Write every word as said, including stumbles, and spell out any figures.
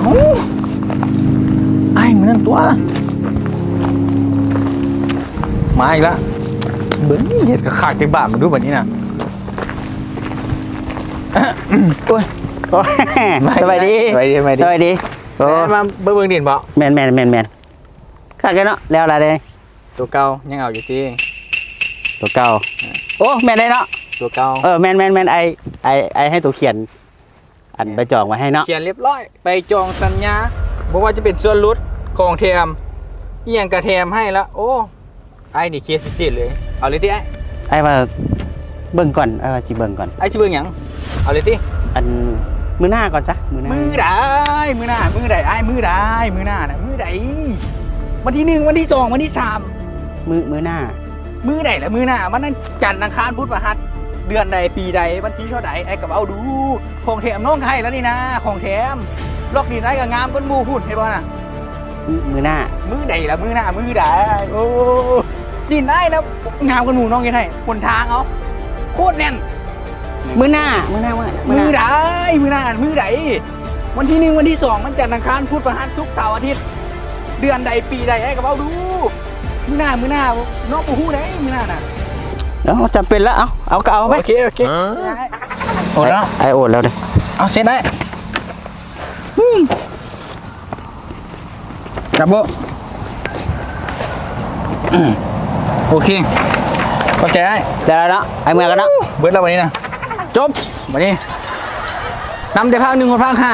เอ้า ไอ้มันนั่นตัว มาอีกละ เบิ่งเฮ็ดกะคักจักบาท มาดูบัดนี้นะ โอ้ย โอ้ย มา สบายดี สบายดี สบายดี สบายดี โอ้ แม่นมาเบิ่ง เบิ่งดินบ่ แม่น แม่น แม่น แม่น คักเด้เนาะ แล้วล่ะเด้ ตัวเก่ายังเอาอยู่ติ ตัวเก่า อ่า โอ้ แม่นเด้เนาะ ตัวเก่า เออ แม่น แม่น แม่น ไอ้ ไอ้ ไอ้ให้ตัวเขียน อันไปจองไว้ให้เนาะ เขียนเรียบร้อย ไปจองสัญญา บ่ว่าจะเป็นส่วนลด ของแถม อีหยังกะแถมให้ละ โอ้ ไอ้นี่เคลียร์เสร็จเลย เอาเลยติไอ้ ไอ้ว่าเบิ่งก่อน ไอ้ว่าสิเบิ่งก่อน ไอ้สิเบิ่งหยัง เอาเลยติ อันมื้อหน้าก่อนซะ มื้อหน้า มื้อใด มื้อหน้า มื้อใด ไอ้ มื้อใด มื้อหน้าน่ะ มื้อใด วันที่หนึ่ง วันที่สอง วันที่สาม มื้อ มื้อหน้า มื้อใดล่ะ มื้อหน้า มันนั่นจันทร์ อังคาร พุธ พฤหัส เดือนใด ปีใด วันที่เท่าใด ไอ้ก็เอาดู ของแถมน้องก็ให้แล้วนี่นะ ของแถม ล็อกดินไอ้ก็งามกว่าหมู่พุ้น เห็นบ่น่ะ มื้อ มื้อหน้า มื้อใดล่ะ มื้อหน้า มื้อใด โอ้ ดินไอ้นะ งามกว่าหมู่น้องเฮ็ดให้ หนทางเอา โคตรแน่น มื้อหน้า มื้อหน้า มื้อหน้า มื้อใด มื้อหน้า มื้อใด วันที่หนึ่ง วันที่สอง มันจันทร์ อังคาร พุธ พฤหัส ศุกร์ เสาร์ อาทิตย์ เดือนใด ปีใด ไอ้ก็เอาดู มื้อหน้า มื้อหน้า น้องบ่ฮู้เด้ มื้อหน้าน่ะ เอ้า จำเป็นละ เอา เอาก็เอาไป โอเค โอเค โอนแล้ว ไอ้โอนแล้วเด้ เอาเซ็นได้ อืม จับโบะ อืม โอเค เข้าใจไอ้ ได้แล้วเนาะ ไอ้เมือกันเนาะ เบิดแล้ววันนี้นะ จบ วันนี้ นำแต่ภาคหนึ่งฮอดภาคห้า